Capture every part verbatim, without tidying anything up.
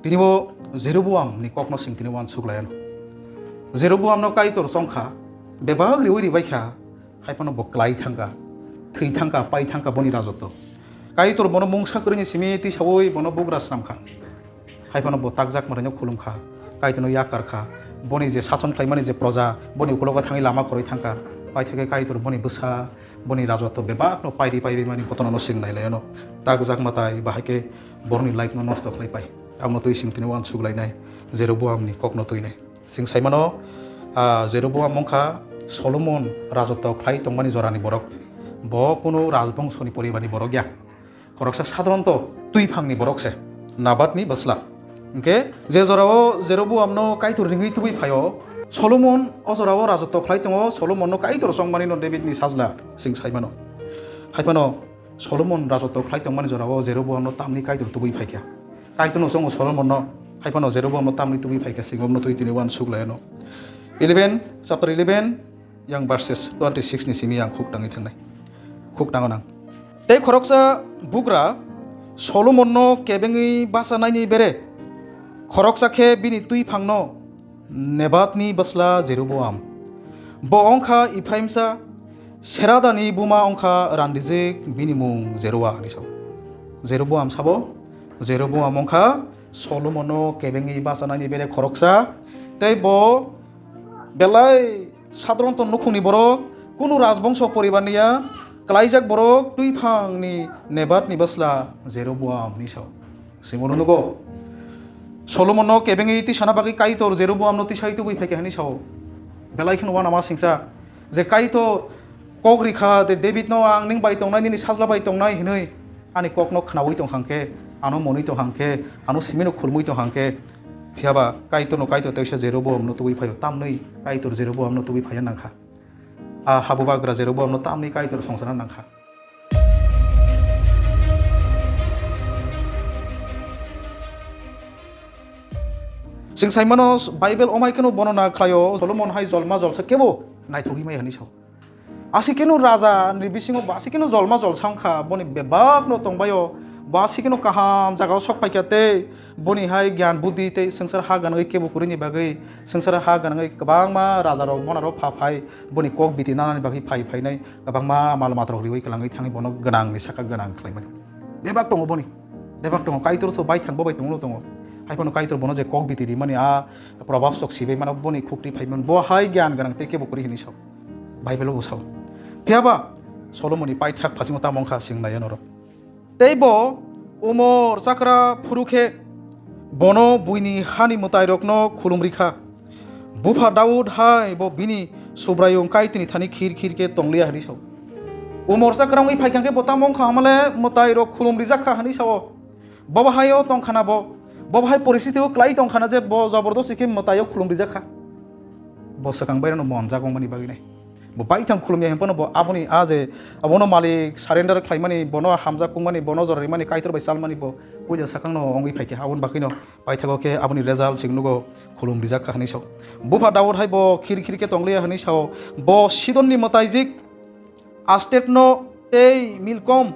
Tini bo Jeroboam ni kokno sing tini uansuk lai ano. Jeroboam no Kaitor chongkha, bebak riwi ribai kha, hai phano bo klai thangkha, thwi thangkha, pai thangkha boni rajotto. Kaitor bono mungsa kwrwini simi tisawi bono bugra swnamkha. Hai phano bo takjak mwtaino khulumkha, Kaitorno yakar kha, boni je sason khlaimani je proja, boni ukulogo thangwi lama kwrwi thangkha, paithakhe Kaitor boni bwsa, boni rajotto bebakno pairi paibai mani ghotona no sing nai lai ano. Takjak mwtai bahai khe borokni life no nosto khlai pai. Abono twi sing tini uansuk lainai, Jeroboam ni kokno twinai. Sing saimano, ah, Jeroboam wngkha Solomon rajotto khlai tongmani jorani borok. Bo kunu rajbongsoni poribarni borok ya. Khoroksa sadharonto twiphangni borok se, Nabatni bwsla. Hwnkhe je jorao Jeroboamno Kaitor ringwi tubui phaio, Solomon o jorao rajotto khlai tongo, Solomonno Kaitor chongmanino Davidni sajla sing saimano. Hai phano Solomon rajotto khlai tongmani jorao Jeroboamno tamni Kaitor tubui phaikha. Kaitorno chongo Solomonno, hai phano Jeroboamno tamni tubui phaikha, singomno twi tini uansuk lai ano. Eleven, chapter eleven, yang verses twenty six ni simi ang khuk tangwi thangnai. Khuk tango nang. Tei khoroksa bugra Solomonno kebengwi bachanaini bere, khoroksa khe bini twiphangno Nebatni bwsla Jeroboam. Bo wngkha Ephraimsa, Seradani buma wngkha randijik, bini mung Jeroa hinwi sao. Jeroboam sabo, Jeroboam wngkha Solomonno kebengwi bachanaini bere khoroksa, tei bo belai sadharonto nukhungni borok, kunu rajbongso poribarni ya, klaijak borok, twiphangni Nebatni bwsla Jeroboam hinwi sao. Singoro nugo, Solomonno kebengwi tisana bagwi Kaitor Jeroboamno tisai tubui phaikha hinwi sao. Belai kheno uanama singsa je Kaitor kok rikha, de Davidno ang ning bai tongnai, nini sajla bai tongnai hinwi ani kokno khnaui tongkha hwnkhe, ano monwi tongkha hwnkhe, ano simino khulmui tongkha hwnkhe, phiyaba Kaitorno Kaitor teisa Jeroboamno tubui phaio, tamni Kaitor Jeroboamno tubui phaiya nangkha. A habubagra Jeroboamno tamni Kaitor songsana nangkha. Chwng saimano Bible omai kheno bornona khlaio, Solomon hai jolma jolsa kebo naithogwi maya hinwi sao. Aswk kheno raja ni bisingo bo aswk kheno jolma jolsa wngkha, boni bebakno tongbaio, bo aswk kheno kaham jagao sok phaikha tei boni hai gyan buddhi tei swngchar ha ganagwi kebo kwrwini bagwi swngchar ha ganagwi kwbangma rajarok monarok pha phai boni kok biti nanani bagwi phai phainai, kwbangma mal matarok riwi kwlangwi thangwi bono gwnangni saka gwnang khlaimani. Bebak tongo boni, bebak tongo, Kaitor so bai thang bo bai tongno tongo. Hai phano Kaitor bono je kok biti rimani a probab sok sibai mano boni khukti phaiman bo hai gyan gwnang tei kebo kwrwi hinwi sao. Bible o sao. Phiyaba Solomoni paithak phasingo tamo wngkha sing naiya norok. Tei bo umor chakra phuru khe bono buini hani mwtairokno khulum rikha. Bupha Daud hai bo bini Subraiyung Kaitorni thani khir khir khe tongliya hinwi sao. Umor chakra wngwi phaikha khe bo tamo wngkha hamale mwtairok khulum rijak kha hinwi sao. Bo bahai o tongkhana bo, bo bahai poristiti o klai tongkhana je bo jobordosti khe mwtai o khulum rijak kha. Bo swkang bairano monjak wngmani bagwi nai. Bo baithang khulumya hwnphano bo aboni a je abono malik surrender khlaimani, bono hamjak kukmani, bono jora rimani, Kaitor bai chalmani bo puila swkangno wngwi phaikha. Aboni bagwino paithago khe aboni result chwng nugo, khulum rijak kha hwnwi sao. Bupha Daud hai bo khir khir khe tongliya hwnwi sao. Bo Sidonni mwtaijik Astetno tei Milkom,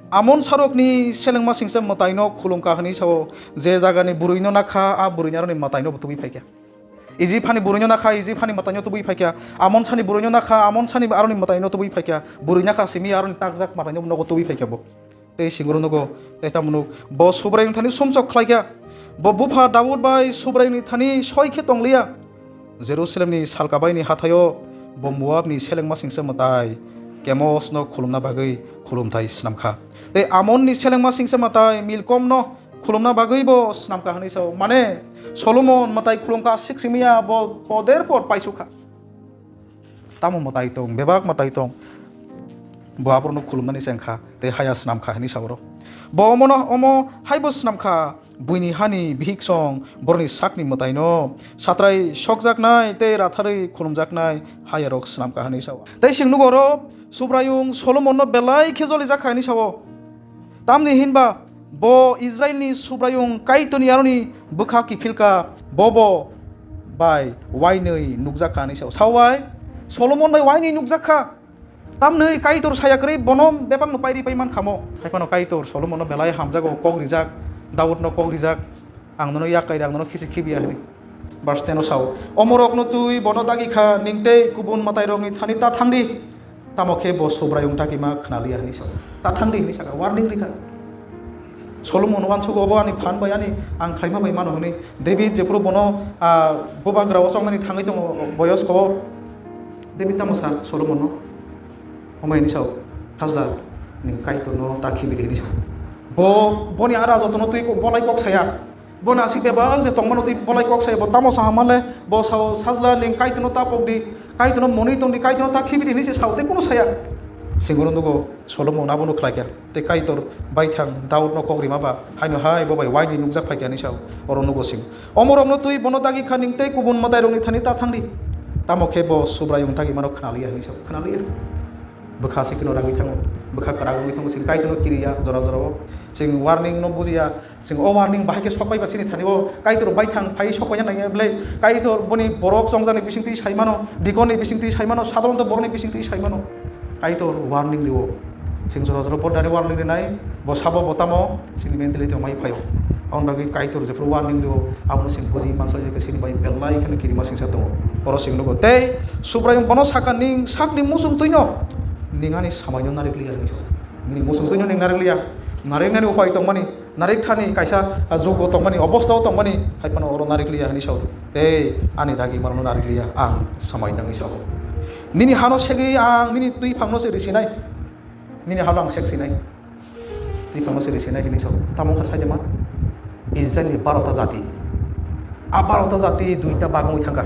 Amon sarokni selengma singcha mwtaino khulumkha hwnwi sao. Je jagani bwrwino nakha, a bwrwini aroni mwtaino bo tubui phaikha. Ijip hani bwrwino nakha, Ijip hani mwtaino tubui phaikha. Amon sani bwrwino nakha, Amon sani aroni mwtaino tubui phaikha. Bwrwi nakha simi aroni takjak mwtaino nogo tubui phaikha bo. Tei singoro nogo tei tamo nuk bo Subraiyung thani sumsok khlaikha. Bo bupha Daud bai Subraiyungni thani soi khe tongliya. Jerusalemni salkabaini hathaio bo Moabni selengma singcha mwtai Kemosno khulumna bagwi khulumthai snamkha. Tei Amonni selengma singcha mwtai Milkomno khulumna bagwi bo snamkha hwnwi sao. Mane, Solomon mwtai khulumkha sik simiya bo poder por paisukha. Tamo mwtai tong, bebak mwtai tong. Bo aborokno khulumnani chengkha, tei haya snamkha hwnwi sao oro. Bo omono, omo haibo snamkha, buini hani bihiksong, borokni sakni mwtaino, satrai sokjaknai tei ratharwi khulumjaknai hayarok snamkha hwnwi sao. Tei chwng nugo oro Subraiyung Solomonno belai khe jolijakha hwnwi sao. Tamni hinba bo Israilni Subraiyung Kaitorni aroni bwkha kiphilkha, bobo bai wainwi nukjakha hwnwi sao. Sao bai Solomon bai wainwi nukjakha. Tamni Kaitor saya kwrwi bono bebakno pairi pai mankhamo. Hai phano Kaitor Solomonno belai hamjago, kok rijak, Daudno kok rijak. Ang nono yak kairi, ang nono khisi khibiya hini. Verse ten o sao, "Omorokno twi bono dagi kha, ning tei kubun mwtairokni thani ta thangdi. Tamo khe bo Subraiyung dagima khna liya," hini sao. "Ta thangdi," hini saka, warning rikha. Solomon uansugo, "Obo ani phan bai, ani ang khlaima bai mano," hwnwi. David jephuru bono, ah, bubagra o chongnani thangwi tongo, boyosko o, David tamo sa Solomonno? Omo hini sao, "Sajla, ning Kaitorno ta khibidi," hini sao. Bo, boni ara jotono twi ko-, bolai kok saya. Bo nasik bebak je tongmano twi bolai kok saya, bo tamo saha manle, bo sao, "Sajla, ning Kaitorno ta pokdi, Kaitorno monwi tongdi, Kaitorno ta khibidi," hini se sao, tei kunu saya. Singoro nugo, Solomon abono khlai kha. Tei Kaitor baithang Daudno kok rima ba, haino hai bo bai waini nukjak phai kha hini sao, oro nugo sing. "Omorokno twi bono dagi kha, ning tei kubun mwtairokni thani ta thangdi. Tamo khe bo Subraiyung dagimano khna liya," hini sao, khna liya. Bwkha sikino ragwi thango, bwkha kwrak wngwi thango, sing Kaitorno kiriya jora jorao. Sing warning no bujiya, sing o warning bahai khe sok pai ba sini thani o Kaitor baithang phai sok paina nangya belai, Kaitor boni borok chongjani bisingtwi sai mano, dikoni bisingtwi sai mano, sadolonto borokni bisingtwi sai mano. Kaitor warning rio. Sing jora jora bo dari warning rinai, bo sabo bo tamo, sini mentality mai phaio. Aboni bagwi Kaitor jephuru warning rio, abono sing buji mansa je sini bai belai kheno kirima singsa tongo. Oro sing nugo. Tei Subraiyung bono sakha, "Ning sakni muchung twino, ning ani samaino narik liya," hini sao. Nini muchung twino ning narik liya. Nariknani upai tongmani, narik thani kaisa, ah, jugo tongmani, obostha o tongmani, hai phano oro narik liya hini sao. Tei ani dagi mano narik liya, ang samai nangni sao. Nini hano segwi ang nini twi phangno se risinai. Nini hano ang sek sinai. Twi phangno se risinai hini sao. Tamo kha saide ma? Israilni barota jati. A barota jati duita bag wngwi thangkha.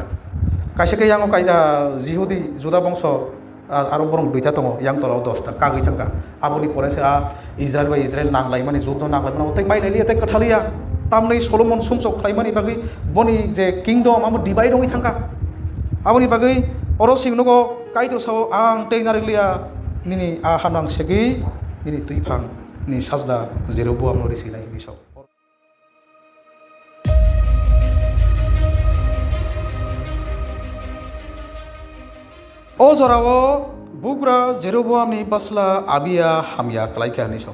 Kaisa khe yango kaida Jihudi, Juda bongso, a-, aro borok duita tongo, yang tola o dosta kagwi thangkha. Aboni pore se a Israil bai Israil nanglaimani, juddo nanglaimani, tei mailailiya, tei kwthaliya. Tamni Solomon sumsok khlaimani bagwi boni je kingdom amo divide wngwi thangkha. Aboni bagwi oro sing nugo, Kaitor sao, "Ang tei narikliya, nini a hano ang segwi nini twi phang ni sajla Jeroboamno risinai," hini sao. O jorao bugra Jeroboamni bwsla Abiya hamya khlaikha hini sao.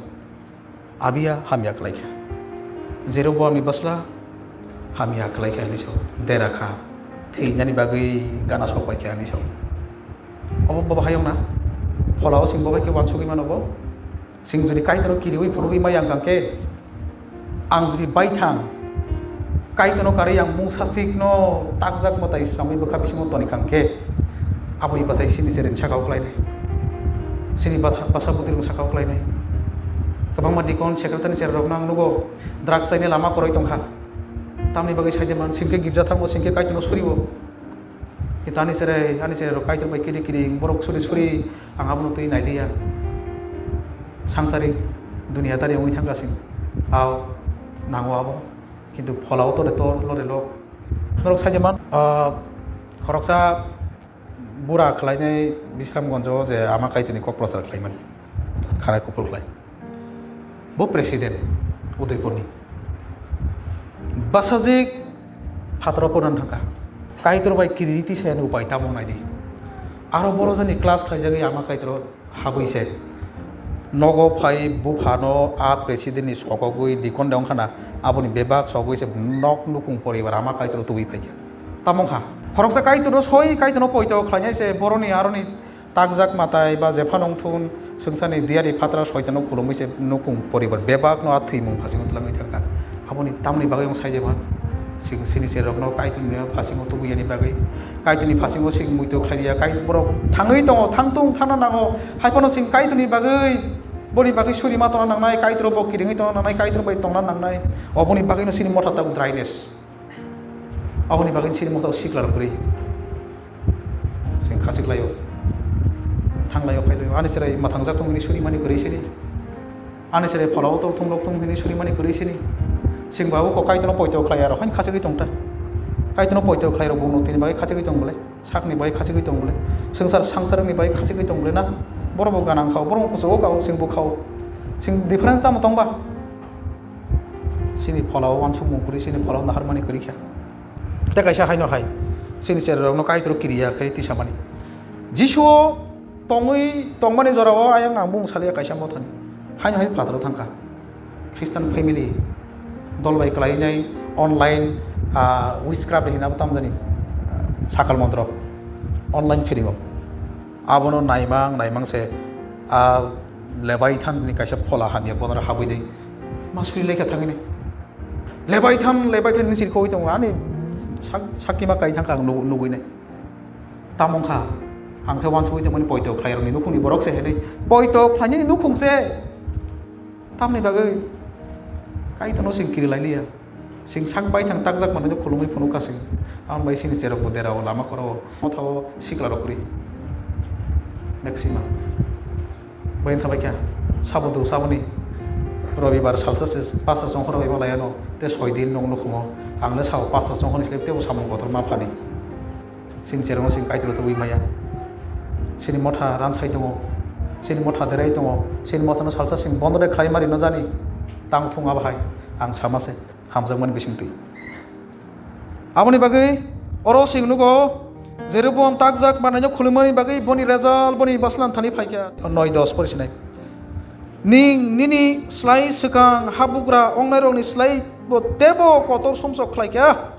Abiya hamya khlaikha. Jeroboamni bwsla hamya khlaikha hini sao. Dera kha. Thwinani bagwi gana sok paikha hini sao. Obo bo bahai wngna? Pholao sing bo bai khe uansugwi mano bo? Sing jodi Kaitorno kiriui phunugwi maya wng kha khe, ang jodi baithang, Kaitorno karwi ang mungsa sikno takjak mwtai samwi bwkha bisingo toni kha khe, aboni bathai sini chereng sakao khlainai, sini batha-, basa bwtwirok sakao khlainai. Kwbangma deacon, secretary ni chererokno ang nugo, drugs chaini lama kwrwi tong kha. Tamni bagwi saide man, sing khe girja thango, sing khe Kaitorno surio. Kintu ani cherai, ani cherai rok Kaitor bai kiri kiri, borok suri suri, ang abono twi nailiya. Sangsari duniya tari wngwi thangkha sing. Ao, nango abo. Kintu pholao tore tor lore lok. Norok saide man, ah, khoroksa bura khlainai Bisramgonjo je ama Kaitorni kok prochar khlaimani. Khanai kuphur khlai. Bo president Udaipurni. Bwsajwk phataro phunan thangkha. Kaitor bai kiririti se ani upai tamo naidi. Aro boro jani class khlaijagwi ama Kaitor habwi se. Nogo phai buphano a presidentni sokogwi dikon de wngkhana aboni bebak sogwi se nok nukhung poribar ama Kaitor tubui phaikha. Tamo wngkha. Khoroksa Kaitorno soi Kaitorno poito khlainai se boroni aroni takjak matai ba jephano wngthun swngcharni diyari phatra soitano khulumwi se nukhung poribar bebakno a thwimung phasingo twlangwi thangkha. Aboni tamni bagwi wng saide man, sing sini cherokno Kaitorni phasingo tubuyani bagwi, Kaitorni phasingo sing muitu khlaiya, kai borok thangwi tongo, thangtung thangna nango, hai phano sing Kaitorni bagwi, boni bagwi suri ma tongna nangnai, Kaitor bo kiringwi tongna nangnai, Kaitor bai tongna nangnai, oboni bagwino sini motha tabuk dryness. Aboni bagwi chini motha sikla rok kwrwi. Sing khachik laio. Thang laio, phai laio. Ani cherai mwthangjak tong hini suri mani kwrwi sini. Ani cherai phola o tol thung lok thung hini suri mani kwrwi sini. Sing ba o Kaitorno poito khlai aro hain khachigwi tong ta. Kaitorno poito khlai rok bo no tini bagwi khachigwi tong bole. Sakni bagwi khachigwi tong bole. Swngchar sangsarni bagwi khachigwi tong bole na. Borok bo ganang khao, borok bo kuchugo kao, sing bo khao. Sing difference tamo tong ba? Chini phola o uansukmung kwrwi, chini phola o naharmani kwrwi kha. Tei kaisa haino hai, chini cherai rokno Kaitor kiriya khe tisamani. Jisu o tongwi tongmani jorao ayang ang bumung saliya kaisa mothani. Haino hai phataro thangkha. Christian family dol bai kwlainai, Online, ah, witchcraft hinwi abo tamjani, ah, sakal montro, online phelingo. Abono naimang naimang se, ah, Leviathan ni kaisa phola hamya bono habwi de ma suri lekha thangwi nai. Leviathan, Leviathan ni sirkho tongo, ani sak-, sakima kai thangkha ang nugu-, nugwi nai. Tamo wngkha, ang khe uansugwi tongmani poito khlairokni nukhungni borok se hinwi. Poito khlainani nukhung se. Tamni bagwi Kaitorno chwng kiri lai liya. Chwng sak baithang takjak manwino khulumwi phunukha chwng. Aboni bai chini cherokbo derao lama khorao. Mothao siklarok kwrwi. Maximum. Bai wngtha bai kha. Saboni, saboni. Robibar salsa se pastor chongkhorok bai ma laiano. Tei soi din nok nukhumo. Ang le sao pastor chongkhorni slip teibo samung kotor ma phani. Chini cherokno chwng Kaitorno tubui maya. Chini motha ramsai tongo, chini motha derai tongo, chini mothano salsa chwng bondo de khlai mari no jani. Tang thung abo hai, ang sama se, hamjakmani bising twi. Aboni bagwi oro chwng nugo, Jeroboam takjak manwino khulumani bagwi boni result, boni bwslan thani phaikha. Noi dos pori sinai. Ning nini slai swkang habugra wngnairokni slai bo teibo kotor sumsok khlaikha.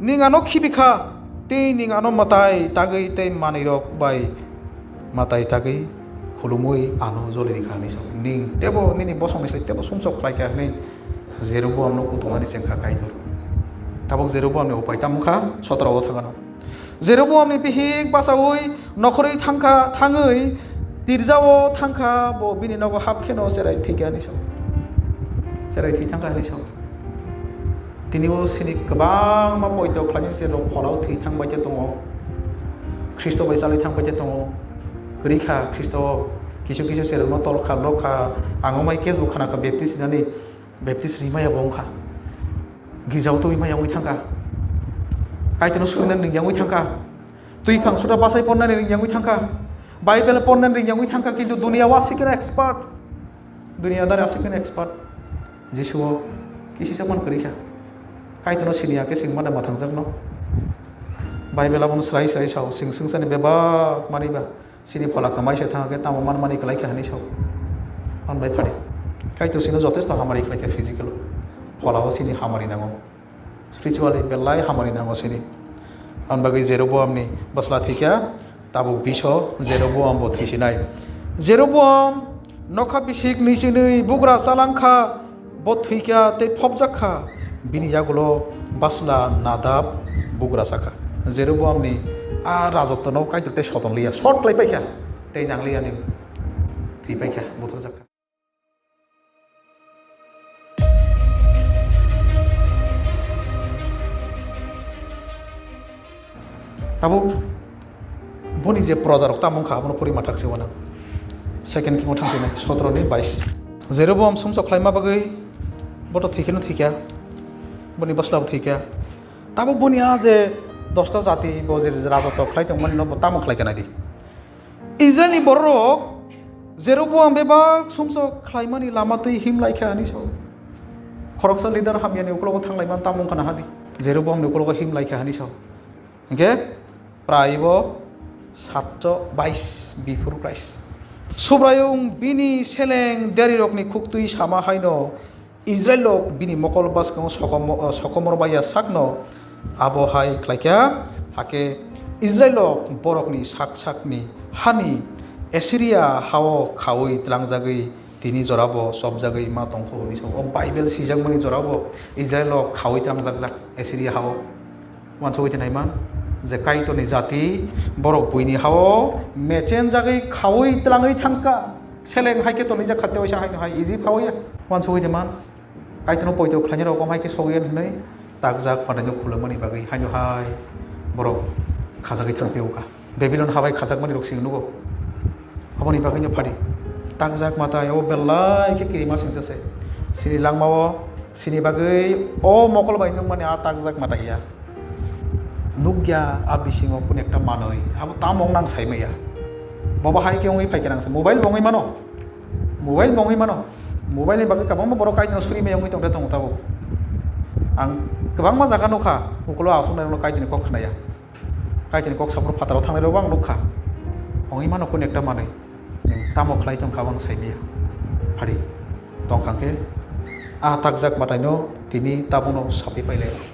Ning ano khibi kha, tei ning ano mwtai tagwi tei manwirok bai mwtai tagwi khulumwi ano joli rikha hinwi sao. Ning teibo nini bosongni slai teibo sumsok khlai kha hinwi Jeroboamno kutumani chengkha Kaitor. Tabuk Jeroboamni upai tamo wngkha, sotoro o thangano. Jeroboamni bihik bachaui nokhorwi thangkha, thangwi tirjao thangkha, bo bini nogo hap kheno cherai thwikha hinwi sao. Cherai thwi thangkha hinwi sao. Tini o sini kwbangma poito khlainai se rok pholao thwi thang bai khe tongo. Khristo bai chalwi thang bai khe tongo. Kwrwi kha Khristo kisu kisu se rokno tol kha, lok kha. Ang omai case bo khna kha baptist hinani, baptist rimaya bo wng kha. Girjao twi maya wngwi thang kha. Kaitorno surinani ringya wngwi thang kha. Twi phang sota bachai pornani ringya wngwi thang kha. Bible pornani ringya wngwi thang kha, kintu duniya o aswk khe expert. Duniya dare aswk khe expert. Jisuo kisisa man kwrwi kha. Kaitorno siniya khe chwng mada mathangjakno. Bible abono swlai swlai sao, chwng swngcharni bebak manwi ba. Chini phola kwmai se thang khe tamo man mani kwlai kha hinwi sao. Hwn bai phari. Kaitor chwngno jotesto hamari khlai kha physical. Pholao chini hamari nango. Spiritually belai hamari nango chini. Hwn bagwi Jeroboamni bwsla thwikha, tabuk biso Jeroboam bo thwisinai. Jeroboam nokha bisik nwi chinwi bugra chalangkha, bo thwikha tei phobjakha. Bini yagulo bwsla Nadab bugra sakha. Jeroboamni a rajotwno Kaitor tei soton liya, short khlai paikha, tei nang liya ni thwi paikha, buthar jakha. Tabuk boni je projarok tamo wngkha, abono puri mathak se uanang. Second King o thang sinai, sotoro ni bais. Jeroboam sumsok khlaima bagwi boto thwikhe no thwikha, boni bwsla bo thwikha. Tabuk boni a je dosta jati bo je rajoto khlai tongmani no bo tamo khlai kha nai di. Israilni bororok Jeroboam bebak sumsok khlaimani lama twi him lai kha hinwi sao. Khoroksa leader hamyani ukologo thang laimani tamo wngkha na hadi. Jeroboamni ukologo him lai kha hinwi sao. Hinkhe prai bo satcho bais biphuru Christ. Subraiyung bini seleng derirokni khuktwi sama haino Israilrok bini mokol bwskango sokomo-, sokomor bai ya sakno abo hai khlaikha, hakhe Israilrok borokni sak sakni hani Assyria hao khaui tlangjagwi tini jorabo chopjagwi ma tongkho hwnwi sao. O Bible swijakmani jorabo Israilrok khaui tlangjakjak Assyria hao. Uansugwi tini naiman je Kaitorni jati borok buini hao mechenjagwi khaui tlangwi thangkha. Seleng hai khe tonijak kha tei waisa haino hai Egypt hao ya. Uansugwi tini man Kaitorno poito khlainai rok om hai khe sogwi hwnwi takjak panaino khulumani bagwi haino hai borok khajagwi thangphio kha. Babilon habai khajakmani rok chwng nugo. Aboni bagwino phadi takjak matai o belai khe kirima singsa se. Chini langmao chini bagwi o mokol bai nukmani a takjak matai ya. Nukya a bisingo kunu ekta manwi abo tamo wng nang saimaya. Bobo hai khe wngwi phaikhe nang se mobile bo wngwi mano. Mobile bo wngwi mano. Mobile ni bagwi kwbangma borok Kaitorno suri maya wngwi tongde tongo tabuk. Ang kwbangma jaga nukha, ukulo aswk nairokno Kaitorni kok khnaya. Kaitorni kok saphuru phataro thangnai rokbo ang nukha. Wngwi mano kunu ekta manwi. Nwng tamo khlai tongkha, ang saimaya. Phari tongkha khe a takjak mwtaino tini tabukno sawi pailai.